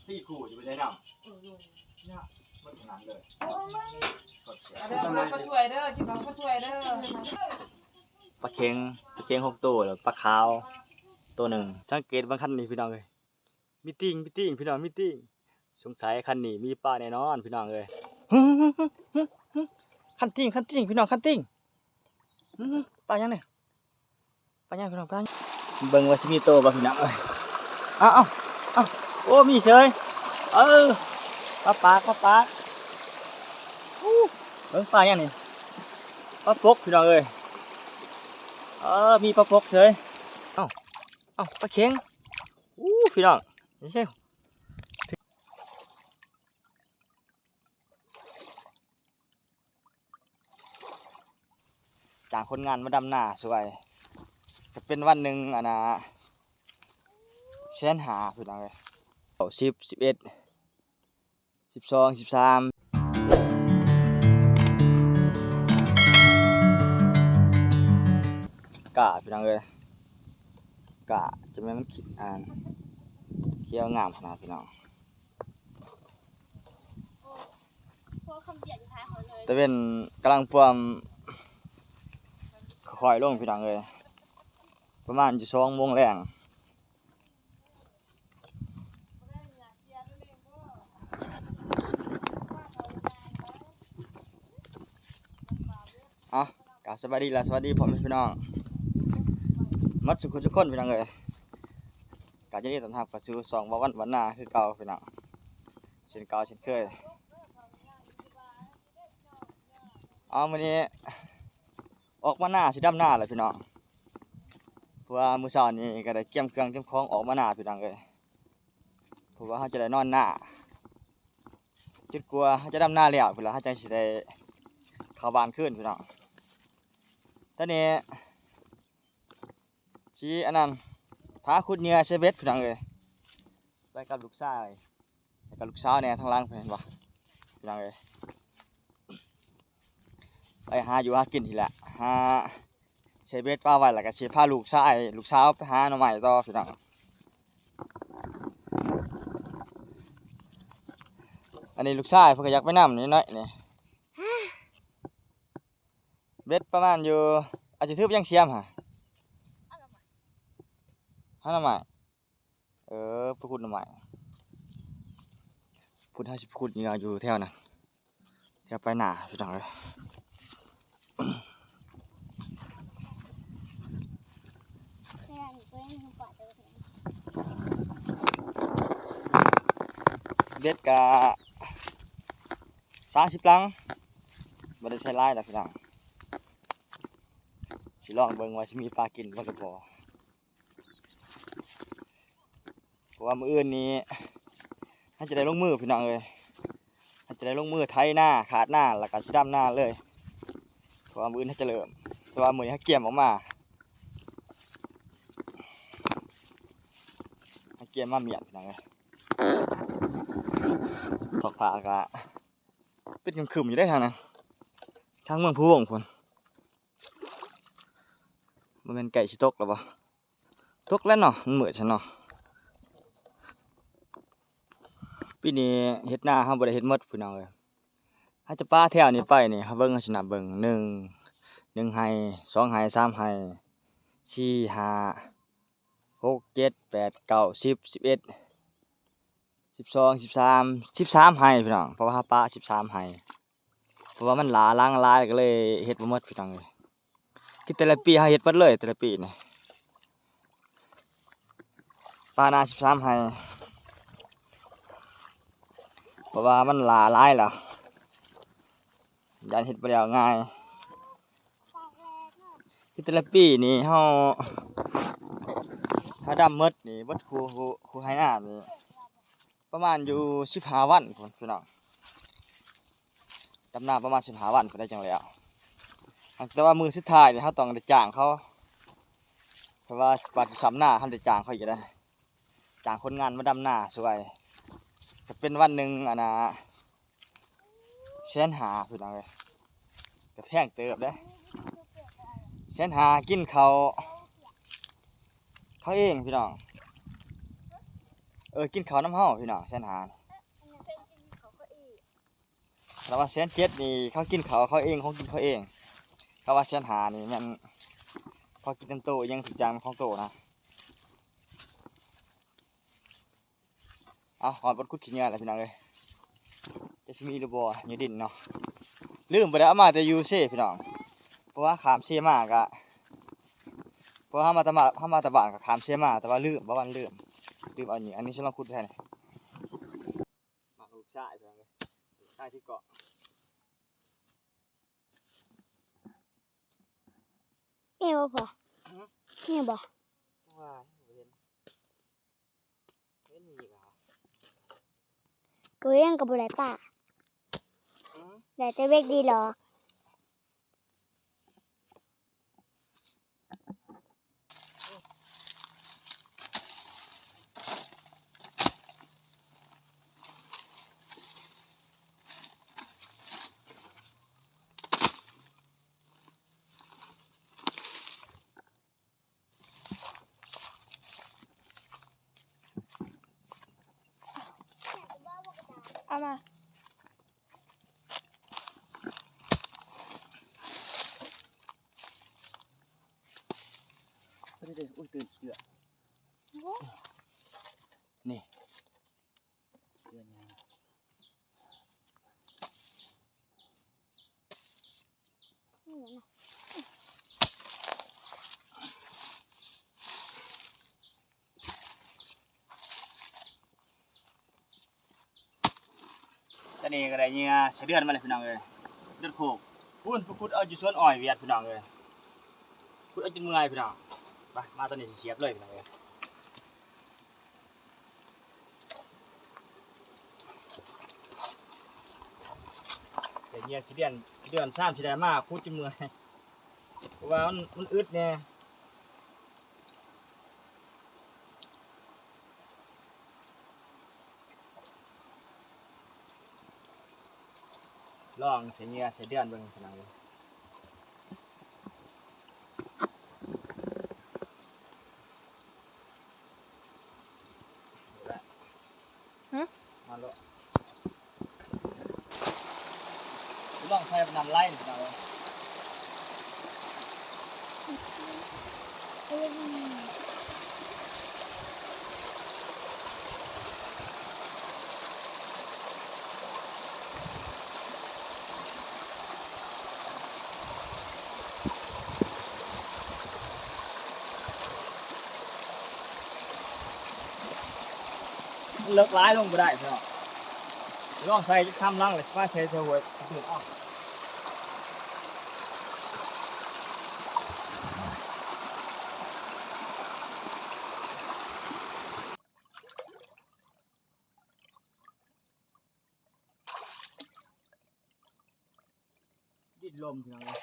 ຕີຄູ່ຢູ່ໄປໃສ່ນ້ຳ ເອີ ຢູ່ເນາະ ໝົດຂະໜາດເລີຍ. ມາເດີ ເອົາເຂົ້າສວຍເດີ ກິນເຂົ້າສວຍເດີ. ປາເຂັງ ປາເຂັງຫົກໂຕ ແລ້ວປາຂາວໂຕໜຶ່ງ. ສັງເກດເບິ່ງຄັນນີ້ພີ່ນ້ອງເອີຍ ມີຕີງ ມີຕີງ ພີ່ນ້ອງ ມີຕີງ. ສົງໄສຄັນນີ້ມີປາແນ່ນອນພີ່ນ້ອງເອີຍ. ຄັນຕີງ ຄັນຕີງ ພີ່ນ້ອງ ຄັນຕີງ. ປາຫຍັງນີ້? ປາຫຍັງພີ່ນ້ອງ ປາຫຍັງ? ເບິ່ງວ່າຊິມີໂຕບໍ່ພີ່ນ້ອງເອີຍ. ເອົາ ເອົາ ເອົາ ໂອ້ ມີເສີຍ. ເອີ ປາປາກ ປາປາກ. ອູ້ ເບິ່ງປາຫຍັງນີ້? ປາປົກພີ່ນ້ອງເອີຍ. ເອີ ມີປາປົກເສີຍ. ເອົາ ເອົາ ປາເຂັງ. ອູ້ ພີ່ນ້ອງ ເຮີ້ຍ. ຈ້າງຄົນງານມາດຳນາຊ່ວຍ ກໍເປັນວັນໜຶ່ງ ອັນນ່າ ແສນຫ້າ ພີ່ນ້ອງເອີຍ. ເກົ້າ ສິບ ສິບເອັດ ສິບສອງ ສິບສາມ. ກ້າ ພີ່ນ້ອງເອີຍ ກ້າ ຈະແມ່ນມັນຂຽວງາມຂະໜາດພີ່ນ້ອງ. ຕາເວັນກຳລັງພວມຄ່ອຍໆລົງພີ່ນ້ອງເອີຍ ປະມານຢູ່ສອງໂມງແລງ. ເອົາ ກາບສະບາຍດີ ແລະ ສະຫວັດດີພໍ່ແມ່ພີ່ນ້ອງໝົດສູ່ຄົນທຸກຄົນພີ່ນ້ອງເອີຍ. ກະຍິນດີຕ້ອນຮັບເຂົ້າສູ່ຊ່ອງເວົ້າວັນບ້ານນາຄືເກົ່າພີ່ນ້ອງ ເຊັ່ນເກົ່າເຊັ່ນເຄີຍ. ເອົາ ມື້ນີ້ອອກມານາ ຊິດຳນາແຫຼະພີ່ນ້ອງ ເພາະວ່າມື້ເຊົ້ານີ້ກໍໄດ້ກຽມເຄື່ອງກຽມຂອງອອກມານາພີ່ນ້ອງເອີຍ ເພາະວ່າເຮົາຈະໄດ້ນອນນາ ຈົນກວ່າເຮົາຈະດຳນາແລ້ວພຸ້ນລະ ເຮົາຈັ່ງຊິໄດ້ເຂົ້າບ້ານຄືນພີ່ນ້ອງ. ຕອນນີ້ຊິອັນນັ້ນ ພາຂຸດເຫຍື່ອໃສ່ເບັດພີ່ນ້ອງເອີຍ ໄປກັບລູກຊາຍ ໄປກັບລູກສາວແດ່ ທາງຫຼັງເຫັນບໍ່ພີ່ນ້ອງເອີຍ. ໄປຫາຢູ່ຫາກິນນີ້ແຫຼະ ຫາໃສ່ເບັດປາໄວ້ ແລ້ວກໍຊິພາລູກຊາຍ ລູກສາວໄປຫາໜໍ່ໄມ້ຕໍ່ພີ່ນ້ອງ. ອັນນີ້ລູກຊາຍເພິ່ນກໍຢາກໄປນຳນີ້ໜ້ອຍນີ້. ເບັດປະມານຢູ່ ອາດຈະຖືກຫຍັງສຽມຫາ ຫາໜໍ່ໄມ້. ເອີ ໄປຂຸດໜໍ່ໄມ້ ພຸ້ນ ເຮົາຊິໄປຂຸດເຫຍື່ອຢູ່ແຖວນັ້ນ ແຖວປາຍນາພີ່ນ້ອງເອີຍ. ເບັດກະສາມສິບຫຼັງ ບໍ່ໄດ້ໃຊ້ຫຼາຍດອກພີ່ນ້ອງ ຊິລອງເບິ່ງວ່າຊິມີປາກິນບໍ່ຫຼືບໍ່. ເພາະວ່າມື້ອື່ນນີ້ເຮົາຈະໄດ້ລົງມືພີ່ນ້ອງເອີຍ ເຮົາຈະໄດ້ລົງມືໄຖນາ ຄາດນາ ແລ້ວກໍຊິດຳນາເລີຍ ເພາະວ່າມື້ອື່ນເຮົາຈະເລີ່ມ ແຕ່ວ່າມື້ນີ້ເຮົາກຽມອອກມາ ເຮົາກຽມມາມ້ຽນພີ່ນ້ອງເອີຍ. ທ້ອງຟ້າກໍເປັນຄຶມໆຢູ່ເດ້ທາງນັ້ນ ທາງເມືອງພູວົງພຸ້ນ. ບໍ່ແມ່ນໃກ້ຊິຕົກແລ້ວບໍ່? ຕົກແລ້ວເນາະ ມັນມືດຊັ້ນເນາະ. ປີນີ້ເຮັດນາເຮົາບໍ່ໄດ້ເຮັດໝົດພີ່ນ້ອງເອີຍ ເຮົາຈະປາແຖວນີ້ໄປນີ້ ເຮົາເບິ່ງ ເຮົາຊິນັບເບິ່ງ ໜຶ່ງ ໜຶ່ງໄຮ່ ສອງໄຮ່ ສາມໄຮ່ ສີ່ ຫ້າ ຫົກ ເຈັດ ແປດ ເກົ້າ ສິບ ສິບເອັດ ສິບສອງ ສິບສາມ ສິບສາມໄຮ່ພີ່ນ້ອງ ເພາະວ່າເຮົາປາສິບສາມໄຮ່ ເພາະວ່າມັນຫຼາຫຼັງຫຼາຍ ກໍເລີຍເຮັດບໍ່ໝົດພີ່ນ້ອງເອີຍ. ຄືແຕ່ລະປີເຮົາເຮັດໝົດເລີຍ ແຕ່ລະປີນີ້ ປານາສິບສາມໄຮ່ ເພາະວ່າມັນຫຼາຫຼາຍແລ້ວ ຢ້ານເຮັດບໍ່ແລ້ວງ່າຍ. ຄືແຕ່ລະປີນີ້ເຮົາ ເຮົາດຳໝົດນີ້ ເບິດຄູ່ ຄູ່ ຄູ່ໄຮ່ນານີ້ ປະມານຢູ່ສິບຫ້າວັນພຸ້ນພີ່ນ້ອງ ດຳນາປະມານສິບຫ້າວັນພຸ້ນໄດ້ຈັ່ງແລ້ວ. ແຕ່ວ່າມື້ສຸດທ້າຍນີ້ເຮົາຕ້ອງໄດ້ຈ້າງເຂົາ ເພາະວ່າ ວ່າຊິຊຳນາ ເຮົາໄດ້ຈ້າງເຂົາອີກໄດ໋ ຈ້າງຄົນງານມາດຳນາຊ່ວຍ ກໍເປັນວັນໜຶ່ງ ອັນນ່າ ແສນຫ້າພີ່ນ້ອງເອີຍ ກໍແພງເຕີບເດ້ ແສນຫ້າ ກິນເຂົ້າ ເຂົາເອງພີ່ນ້ອງ. ເອີ ກິນເຂົ້ານຳເຮົາພີ່ນ້ອງ ແສນຫ້ານີ້. ແລ້ວວ່າແສນເຈັດນີ້ ເຂົາກິນເຂົ້າເຂົາເອງ ຂອງກິນເຂົາເອງ. ແລ້ວວ່າແສນຫ້ານີ້ແມ່ນເຂົາກິນເຕັມໂຕ ອີ່ຫຍັງທຸກຢ່າງແມ່ນຂອງໂຕນະ. ເອົາ ຮອດບ່ອນຂຸດຂີ້ເຫຍື້ອແລ້ວພີ່ນ້ອງເອີຍ ຈະຊິມີຫຼືບໍ່ ຢູ່ດິນເນາະ. ລືມໄປແລ້ວ ເອົາມາແຕ່ຢູ່ເຊພີ່ນ້ອງ ເພາະວ່າຂ້າມເຊມາກະ ເພາະວ່າເຮົາມາແຕ່ ເຮົາມາແຕ່ບ້ານກະຂ້າມເຊມາ ແຕ່ວ່າລືມ ບໍ່ວ່າລືມ ລືມເອົານີ້. ອັນນີ້ສຳລັບຂຸດແທນ ໝາກລູກຊາຍພີ່ນ້ອງເອີຍ ຊາຍທີ່ເກາະ ມີບໍ່ພໍ່? ຮະ? ມີບໍ່? ວ່າ ບໍ່ເຫັນ ເຫັນມີກະ ໂຕເອງກະບໍ່ໄດ້ປາ ຮະ? ໄດ້ແຕ່ເວັກດີຫຼອກ. ເອົາມາ ໂອ້ຍ ຕື່ນເຈືອ ນີ້ ເດືອນຍາ ຕອນນີ້ກະໄດ້ເຫຍື່ອໄສ້ເດືອນມາແລ້ວພີ່ນ້ອງເອີຍ ເດືອນໂຄກ ພຸ້ນ ໄປຂຸດເອົາຢູ່ສວນອ້ອຍຫວຽດພີ່ນ້ອງເອີຍ ຂຸດເອົາຈົນເມື່ອຍພີ່ນ້ອງ. ໄປ ມາຕອນນີ້ຊິສຽບເລີຍພີ່ນ້ອງເອີຍ. ແຕ່ເຫຍື່ອຂີ້ເດືອນ ເດືອນສາມຊິໄດ້ມາ ຂຸດຈົນເມື່ອຍ ເພາະວ່າມັນ ມັນອຶດແດ່. ລອງໃສ່ເຫຍື່ອໃສ່ເດືອນເບິ່ງພີ່ນ້ອງເອີຍ. ຫຶ? ມາໂລດ ລອງໃສ່ນ້ຳໄຫຼພີ່ນ້ອງເອີຍ. ມັນເລິກຫຼາຍ ລົງບໍ່ໄດ້ພີ່ນ້ອງ. ລອງໃສ່ຈັກສາມລັງ ແລ້ວຊິພາໃສ່ຖ້ວຍ ເອົາ. ດິນລົມພີ່ນ້ອງເອີຍ.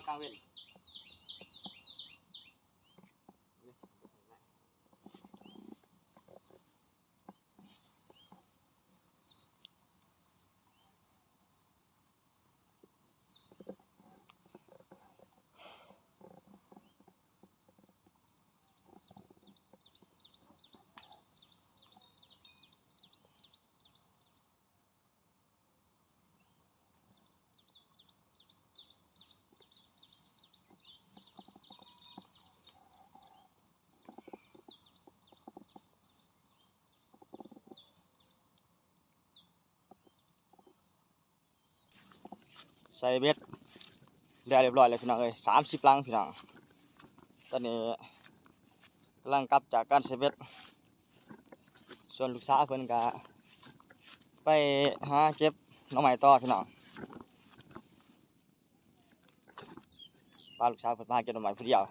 ກາງເວັນ. ເ ໃສ່ເບັດແລ້ວຮຽບຮ້ອຍແລ້ວພີ່ນ້ອງເອີຍ ສາມສິບລັງພີ່ນ້ອງ. ຕອນນີ້ກຳລັງກັບຈາກການໃສ່ເບັດ ສ່ວນລູກສາວເພິ່ນກະໄປຫາເກັບໜໍ່ໄມ້ຕໍ່ພີ່ນ້ອງ. ພາລູກສາວເພິ່ນມາເກັບໜໍ່ໄມ້ຜູ້ດຽວ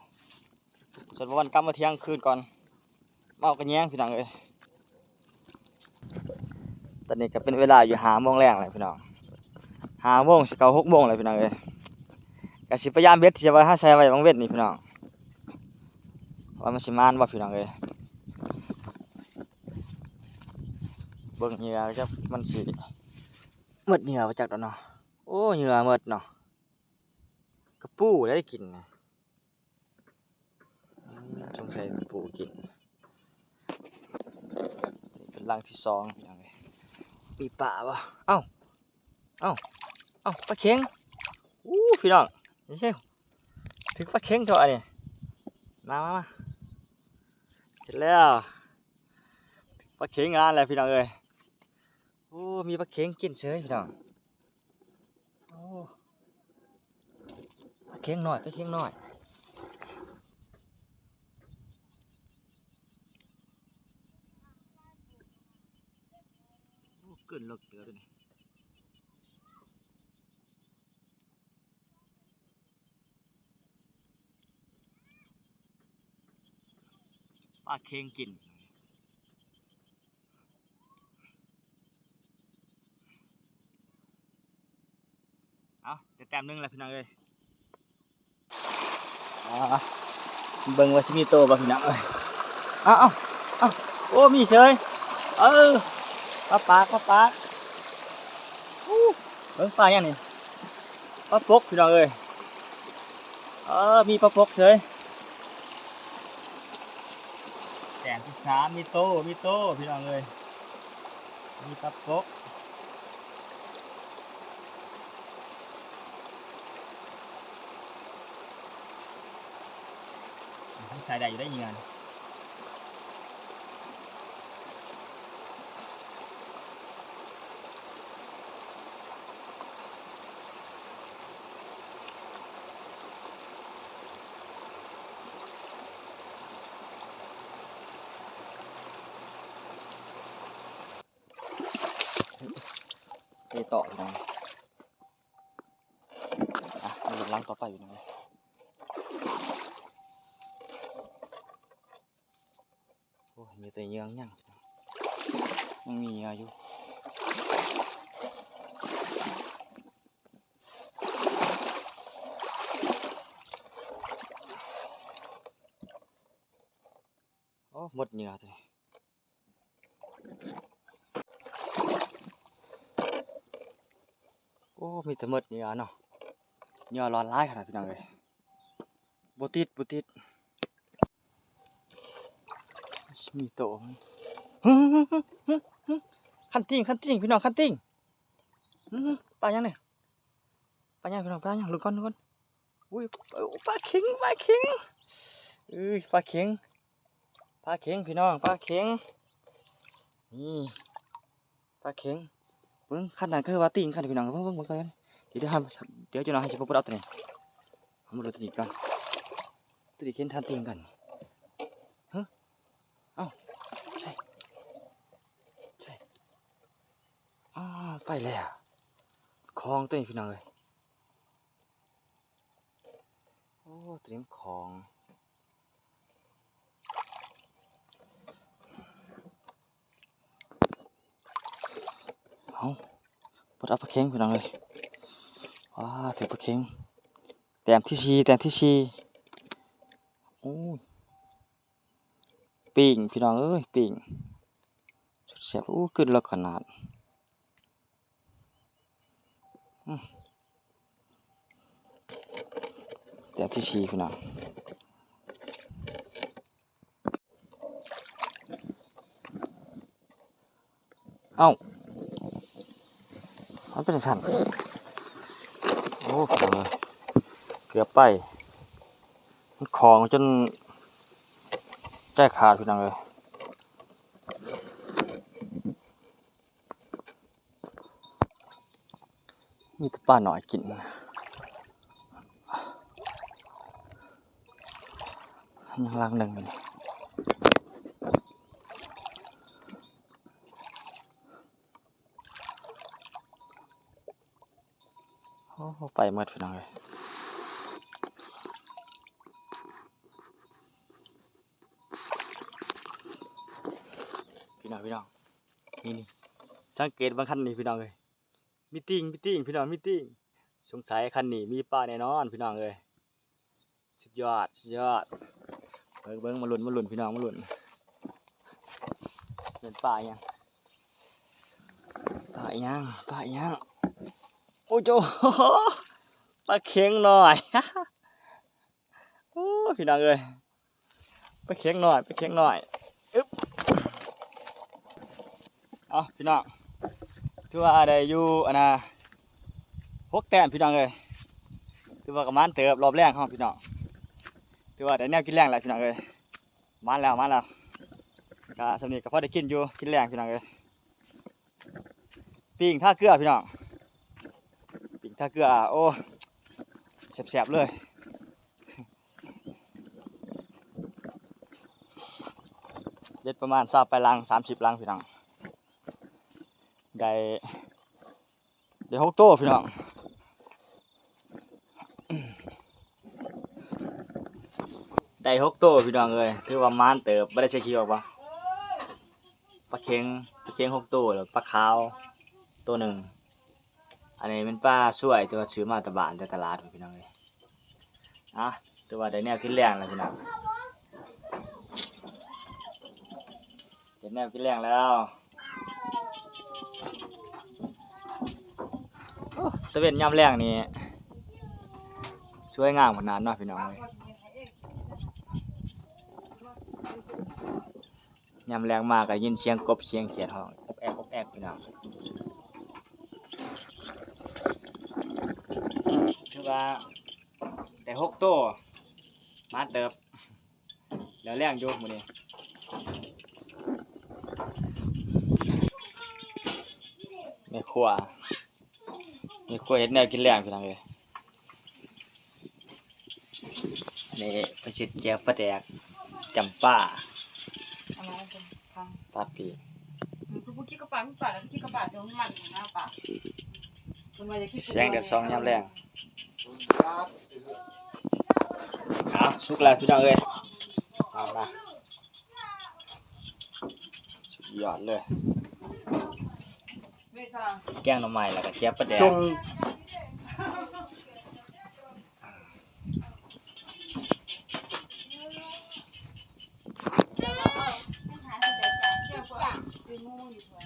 ສ່ວນບ່າວວັນກັບມາທ່ຽງຄືນກ່ອນ ມາເອົາກະແຍງພີ່ນ້ອງເອີຍ. ຕອນນີ້ກະເປັນເວລາຢູ່ຫ້າໂມງແລງແລ້ວພີ່ນ້ອງ ຫ້າໂມງຊິເຂົ້າຫົກໂມງແລ້ວພີ່ນ້ອງເອີຍ. ກະຊິພະຍາຍາມເບັດທີ່ວ່າເຮົາໃສ່ໄວ້ຫວ່າງເວັນນີ້ພີ່ນ້ອງ ວ່າມັນຊິໝານບໍ່ພີ່ນ້ອງເອີຍ. ເບິ່ງເຫຍື່ອຈັກມັນຊິໝົດເຫຍື່ອບໍ່ຈັກດອກເນາະ. ໂອ້ ເຫຍື່ອໝົດເນາະ ກະປູໄດ້ກິນນະ ສົງໄສກະປູກິນ. ເປັນລັງທີສອງພີ່ນ້ອງເອີຍ ມີປາບໍ່? ເອົ້າ ເອົ້າ ເອົ້າ ປາເຂັງ. ອູ້ ພີ່ນ້ອງ ເຮີ້ຍ ຖືກປາເຂັງເທາະອັນນີ້ ມາ ມາ ມາ ເຮັດແລ້ວ ຖືກປາເຂັງງານແລ້ວພີ່ນ້ອງເອີຍ. ໂອ້ ມີປາເຂັງກິນເສີຍພີ່ນ້ອງ. ໂອ້ ປາເຂັງນ້ອຍ ປາເຂັງນ້ອຍ. ໂອ້ ຂຶ້ນເລິກເຕີບນີ້ ປາເຂັງກິນ. ເອົາ ໄດ້ແຕ້ມໜຶ່ງແລ້ວພີ່ນ້ອງເອີຍ. ອ່າ ເບິ່ງວ່າຊິມີໂຕບໍ່ພີ່ນ້ອງເອີຍ. ເອົາ ເອົາ ເອົາ ໂອ້ ມີເສີຍ. ເອີ ປາປາກ ປາປາກ. ອູ້ ເບິ່ງປາຫຍັງນີ້ ປາປົກພີ່ນ້ອງເອີຍ. ເອີ ມີປາປົກເສີຍ. ແຕ້ມທີສາມ ມີໂຕ ມີໂຕພີ່ນ້ອງເອີຍ ມີປາປົກ. ໃຊ້ໄດ້ຢູ່ໄດ໋ເຫຍື່ອ. ເຕະຕໍ່ພີ່ນ້ອງ. ອ່ະ ມາເບິ່ງຫຼັງຕໍ່ໄປພີ່ນ້ອງເອີຍ. ໂອ້ຍ ມີແຕ່ເຫຍື່ອຍັງ ຍັງມີເຫຍື່ອຢູ່. ໂອ້ ໝົດເຫຍື່ອຕົວນີ້. ໂອ້ ມີແຕ່ໝົດເຫຍື່ອເນາະ ເຫຍື່ອຫຼອດຫຼາຍຂະໜາດພີ່ນ້ອງເອີຍ. ບໍ່ຕິດ ບໍ່ຕິດ ມີໂຕ. ຄັນຕິງ ຄັນຕິງ ພີ່ນ້ອງ ຄັນຕິງ. ປາຫຍັງນີ້ ປາຫຍັງພີ່ນ້ອງ ປາຫຍັງ ລຸ້ນກ່ອນ ລຸ້ນກ່ອນ. ອຸ້ຍ ປາເຂັງ ປາເຂັງ ເອີຍ ປາເຂັງ ປາເຂັງພີ່ນ້ອງ ປາເຂັງ. ນີ້ປາເຂັງ ເບິ່ງ ຄັນນັ້ນຄືວ່າຕີນຄັນພີ່ນ້ອງ ເບິ່ງ ເບິ່ງ ເບິ່ງກ່ອນ. ດຽວ ດຽວ ດຽວຈັກໜ່ອຍເຮົາຊິບໍ່ປະດັບຕົວນີ້ ເຮົາມາເບິ່ງຕົວນີ້ກ່ອນ. ຕົວນີ້ເຫັນທັນຕີນກັນ. ຮະ ເອົ້າ ໃຊ່ ໃຊ່ ອ້າ ໄປແລ້ວ ຂອງຕົວນີ້ພີ່ນ້ອງເອີຍ. ໂອ້ ຕຣຽມຂອງ. ເອົ້າ ບໍ່ໄດ້ເອົາປາເຂັງພີ່ນ້ອງເອີຍ. ວ້າ ຖືກປາເຂັງ ແຕ້ມທີສີ່ ແຕ້ມທີສີ່. ໂອ້ຍ ປີ້ງພີ່ນ້ອງເອີຍ ປີ້ງສຸດແຊບ. ໂອ້ ຂຶ້ນເລິກຂະໜາດ. ອືມ ແຕ້ມທີສີ່ພີ່ນ້ອງ. ເອົ້າ ມັນເປັນຈັ່ງຊັ້ນ. ໂອ້ ພີ່ນ້ອງເອີຍ ເກືອບໄປ ມັນຂອງຈົນໃຈຂາດພີ່ນ້ອງເອີຍ. ມີແຕ່ປານ້ອຍກິນ. ຍັງຫຼັງໜຶ່ງຢູ່ນີ້. ໂອ້ ໄປໝົດພີ່ນ້ອງເອີຍ. ພີ່ນ້ອງ ພີ່ນ້ອງ ນີ້ໆ ສັງເກດເບິ່ງຄັນນີ້ພີ່ນ້ອງເອີຍ. ມີຕີງ ມີຕີງ ພີ່ນ້ອງ ມີຕີງ. ສົງໄສຄັນນີ້ມີປາແນ່ນອນພີ່ນ້ອງເອີຍ. ສຸດຍອດ ສຸດຍອດ. ເບິ່ງ ເບິ່ງ ມາລຸ້ນ ມາລຸ້ນ ພີ່ນ້ອງ ມາລຸ້ນ. ເປັນປາອີ່ຫຍັງ? ປາອີ່ຫຍັງ? ປາອີ່ຫຍັງ? ໂອ້ໂຈ ປາເຂັງນ້ອຍ. ໂອ້ ພີ່ນ້ອງເອີຍ ປາເຂັງນ້ອຍ ປາເຂັງນ້ອຍ. ອຶບ ເອົາ ພີ່ນ້ອງ ຖືວ່າໄດ້ຢູ່ ອັນນ່າ ຫົກແຕ້ມ ພີ່ນ້ອງເອີຍ. ຖືວ່າກະໝານເຕີບ ລອບແລງເຮົາ ພີ່ນ້ອງ. ຖືວ່າໄດ້ແນວກິນແລງແລ້ວ ພີ່ນ້ອງເອີຍ. ໝານແລ້ວ ໝານແລ້ວ. ກະສ່ຳນີ້ກະພໍໄດ້ກິນຢູ່ ກິນແລງ ພີ່ນ້ອງເອີຍ. ປີ້ງທາເກືອພີ່ນ້ອງ ປີ້ງທາເກືອ. ໂອ້ ແຊບໆເລີຍ. ເບັດປະມານຊາວປາຍຫຼັງ ສາມສິບຫຼັງ ພີ່ນ້ອງ. ໄດ້ ໄດ້ຫົກໂຕພີ່ນ້ອງ ໄດ້ຫົກໂຕພີ່ນ້ອງເອີຍ. ຖືວ່າໝານເຕີບ. ບໍ່ໄດ້ໃສ່ຂີ້ອອກບໍ່? ປາເຂັງ ປາເຂັງຫົກໂຕ ແລ້ວປາຂາວໂຕໜຶ່ງ. ອັນນີ້ແມ່ນປາສວຍ ແຕ່ວ່າຊື້ມາແຕ່ບ້ານ ແຕ່ຕະຫຼາດ ພີ່ນ້ອງເອີຍ. ອ່ະ ຖືວ່າໄດ້ແນວກິນແລງແລ້ວພີ່ນ້ອງ ໄດ້ແນວກິນແລງແລ້ວ. ໂອ້ ຕາເວັນຍາມແລງນີ້ສວຍງາມຂະໜາດເນາະ ພີ່ນ້ອງເອີຍ. ຍາມແລງມາກະໄດ້ຍິນສຽງກົບສຽງຂຽດຮ້ອງ ອົບແອບ ອົບແອບ ພີ່ນ້ອງ. ຖືວ່າໄດ້ຫົກໂຕ ໝານເຕີບ ແລ້ວແລງຢູ່ມື້ນີ້. ແມ່ຄົວ ແມ່ຄົວເຮັດແນວກິນແລງ ພີ່ນ້ອງເອີຍ. ອັນນີ້ໄປເຮັດແຈ່ວປາແດກ ຈຳປາ ເອົາມາເບິ່ງ ປາປີກ. ອືມ ຄືບໍ່ກິນກັບປາ ມີປາແລ້ວກິນກັບປາ ແຕ່ວ່າມັນມັນນະປາ. ເພິ່ນວ່າຢ່າກິນ ແສງແດດສ່ອງຍາມແລງ. ເອົາ ສຸກແລ້ວພີ່ນ້ອງເອີຍ ເອົາມາ ສຸດຍອດເລີຍ. ແກງໜໍ່ໄມ້ ແລ້ວກະແຈ່ວປາແດກ.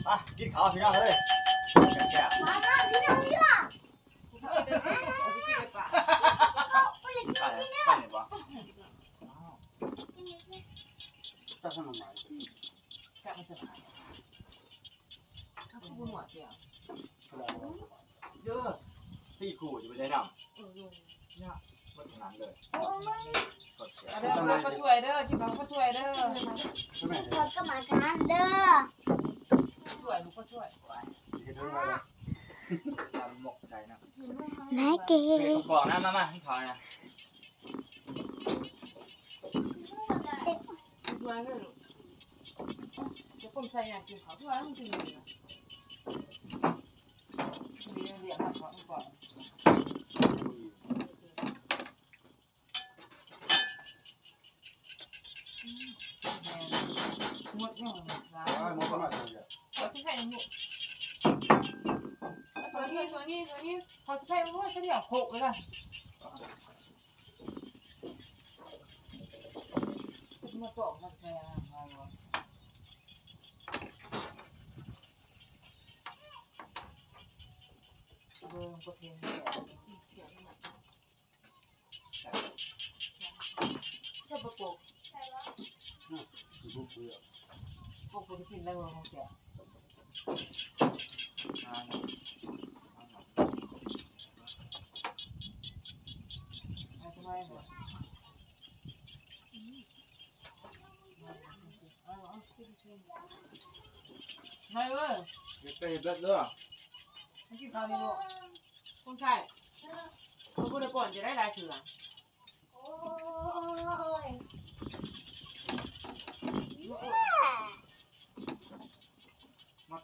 ມາກິນເຂົ້າພີ່ນ້ອງເອີຍ ແຊບໆ. ເດີ ຕີຄູ່ຈະໄປໃສ່ນ້ຳ ເອີ ເນາະ ເບິດຂະໜາດເລີຍ. ເອົາເດີ ມາ ປາຊ່ວຍເດີ ກິນເຂົ້າປາຊ່ວຍເດີ ເຂົາກໍມາທານເດີ ຊ່ວຍ ລູກປາຊ່ວຍ ຊິເຮັດໃຫ້ໄວ ເອົາໝົກໃສ່ນຳ ນາເກ ເຮັດກະປອງນຳ ມາ ມາ ກິນເຂົ້ານະ. ເຮັດໄວ້ເດີ ຈະກົ້ມໃສ່ຫຍັງກິນເຂົ້າ ຄືວ່າມັນກິນດີນະ ມີເລື່ອງມາເຄາະກ່ອນ ແມ່ນ ໝົດຍັງຫຼາຍ ໝົດປະມານເທົ່າໃດ ເຂົາຊິໃຫ້ໝົດ ຕົວນີ້ ຕົວນີ້ ຕົວນີ້ ເຂົາຊິໃຫ້ໝົດ ເຂົາຊິເອົາໂຄກໄປລະ. ມາປອກມາແຊ ເບິ່ງປະເພນີແບບນີ້ ເຈົ້າປະປົກ ອືມ ປົກບໍ່ໄດ້ກິນແລ້ວ ຂອງແຊບ. ນາຍເອີຍ ເຮັດໄປເຮັດເບິດເດີ ມາກິນເຂົ້ານີ້ລູກ ຄົນໄຂ້ ເຂົາບໍ່ໄດ້ປ້ອນຈະໄດ້ຫຼາຍເທື່ອ. ໂອ້ຍ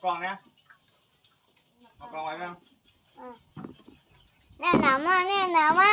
ກ່ອງແດ່ ເອົາກ່ອງໄວ້ແມ່. ເອີ ແນມໜ້າມາ ແນມໜ້າມາ.